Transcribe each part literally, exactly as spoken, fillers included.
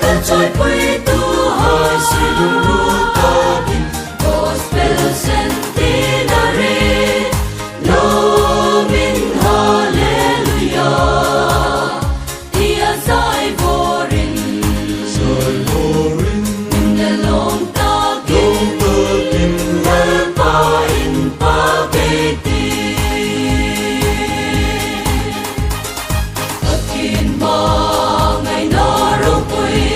ka chawipuituhai, si lunglut takin Gospel Centenary lawmin Hallelujah tia zai vawrin, zai vawrin, lawm takin, lawm takin Lalpa inpak ei tih. Pathien hmangaina ropui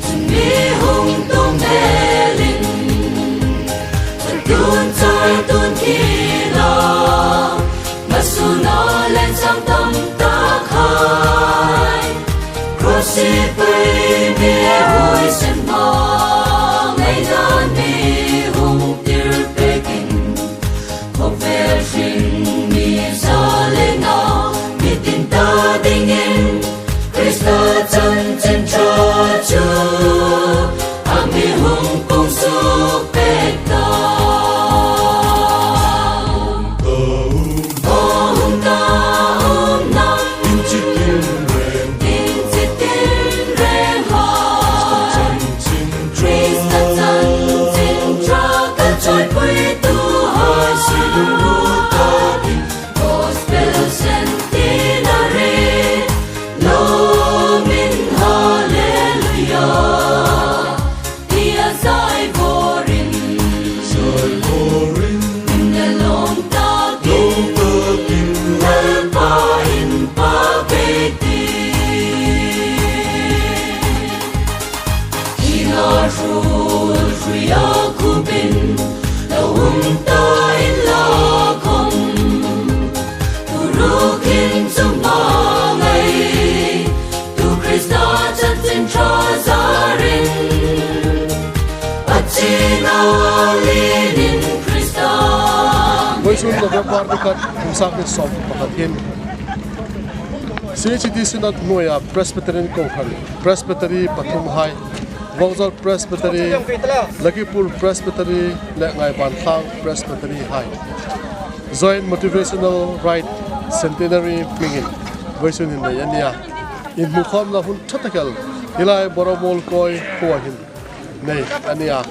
chun mi hung tum velin, chun chawi tun khi la, masuna lensam tam takhai, cross-i pei mi huoisen hmangaina mi hung tir pekin, khawvel hring mi zalena, mi tin ta dingin Krista chanchin ṭha chu a mi hung pung suk pek ta. Hung ta um na, inchitin reng, inchitin reng ha. Krista chanchin ṭha ka chawipuituhai, si lunglut takin Gospel Centenary lawmin Hallelujah tia zai vawrin, zai vawrin, lawm takin, lawm takin Lalpa inpak ei tih. Hi la hrul hruia khupin lo um ta inla khawm, tu rukin chu hmangai, tu Krista chanchin ṭha zarin, a china linin Krista. Vawisun November ni khat, kum sang hni sawm pakhat hin C H T C Synod hnuoia Presbyterian Kohran, Presbytery pathum hai, Vawngzawl Presbytery, Lakhipur Presbytery le Ngaibanthlang Presbytery hai Joint Motivational Ride Centenary hmingin vawisun hin nei a nih a. Inhmukhawmna hun ṭha tak el hi lai Boromuolkoi khuoa hin nei a nih a.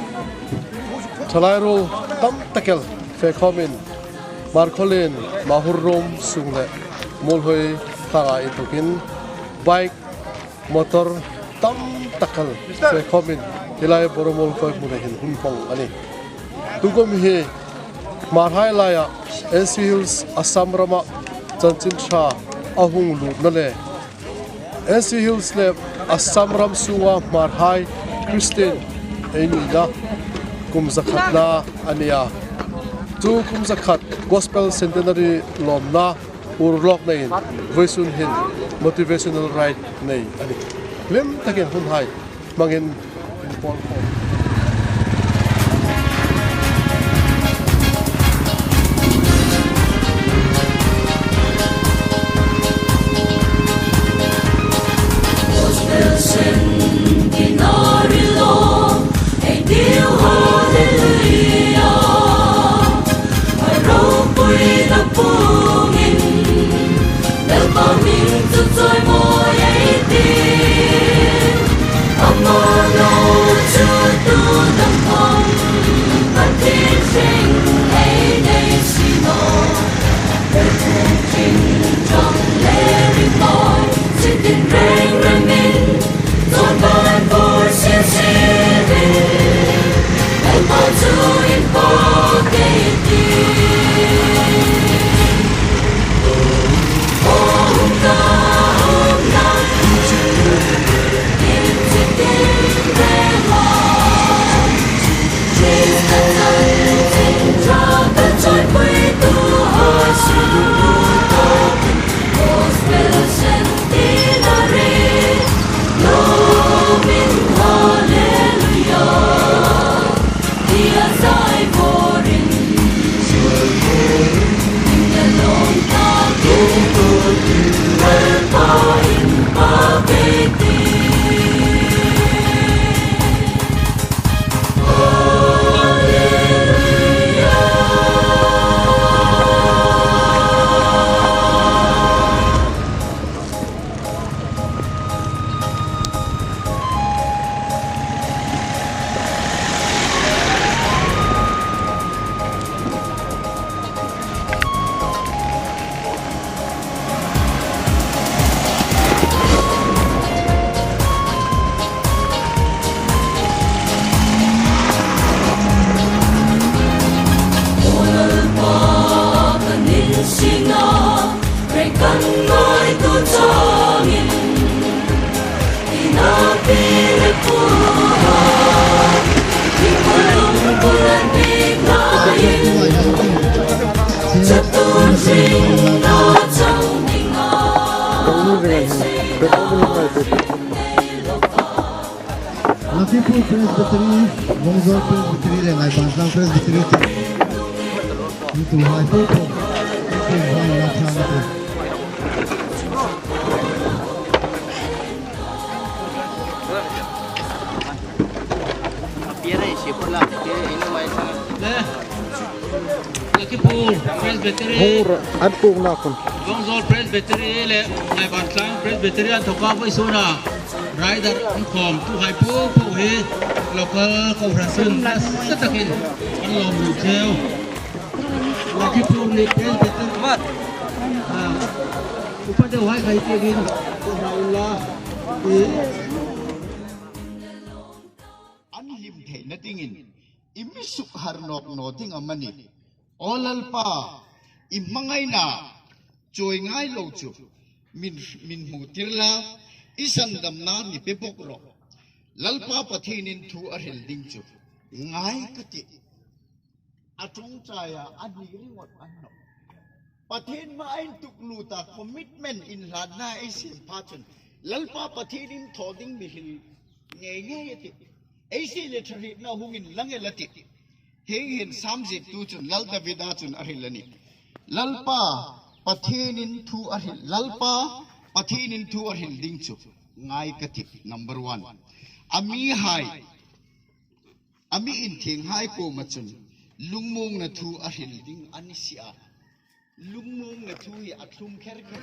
Thalai ruol tam tak el fe khawmin Hmarkhawlien, Mahur Room sung le Muolhoi tlanga inthokin bike, motor tam tak el fe khawmin hi lai Boromuolkoi hmuna hin hun hmang a nih. Tukum hi Hmarhai laia N C Hills Assam rama chanchin ṭha a hung lutna le N C Hills le Assam ram sunga Hmarhai Christian ei nina kum zakhatna a nih a. Chu kum zakhat Gospel Centenary lawmna urlawknain vawisun hin motivational ride nei a nih. Hlim takin hun hai hmangin in pawl khawm. Gospel Centenary lawm ei tiu hallelujah. A ropuina pungin Lalpa hming chu chawimawi ei tih. Ama lo chu Lakhipur Presbytery, Vawngzawl Presbytery le Ngaipanslang Presbytery te. Ni tu hai po po. Ni tu hai la thang te. Lakhipur Presbytery, Vawngzawl Presbytery le Ngaipanslang Presbytery an thoka vawisuna rider an khawmtuhai po po hi local kohran sun nasa takin an lawm lut cheu. Lakhipur ni Presbytery, ah, upa deuhai khai tiengin kohran la, i, an hlim theina dingin i mi sukhar nawk naw ding amanih. Aw Lalpa, i hmangaina chawi ngai lo chu min, min hmu tir la, i sandamna mi pe bawk rawh. Lalpa Pathienin thu a hril ding chu ngai ka tih. A ṭawngṭaia a ni ringawt an nawh. Pathien hmaa intukluta commitment inhlanna ei siem pha chun Lalpa Pathienin thaw ding mi hril ngei ngei a tih. Ei sie le ṭha hrietna hung inlang el a tih. Hieng hin Sam ziektu chun Lal Davida chun a hril a nih. Lalpa Pathienin thu a hril, Lalpa Pathienin thu a hril ding chu ngai ka tih, number one. A mihai, a mi inthienghai kuoma chun lungmuongna thu a hril ding a ni si a. Lungmuongna thu hi a thlum kher kher.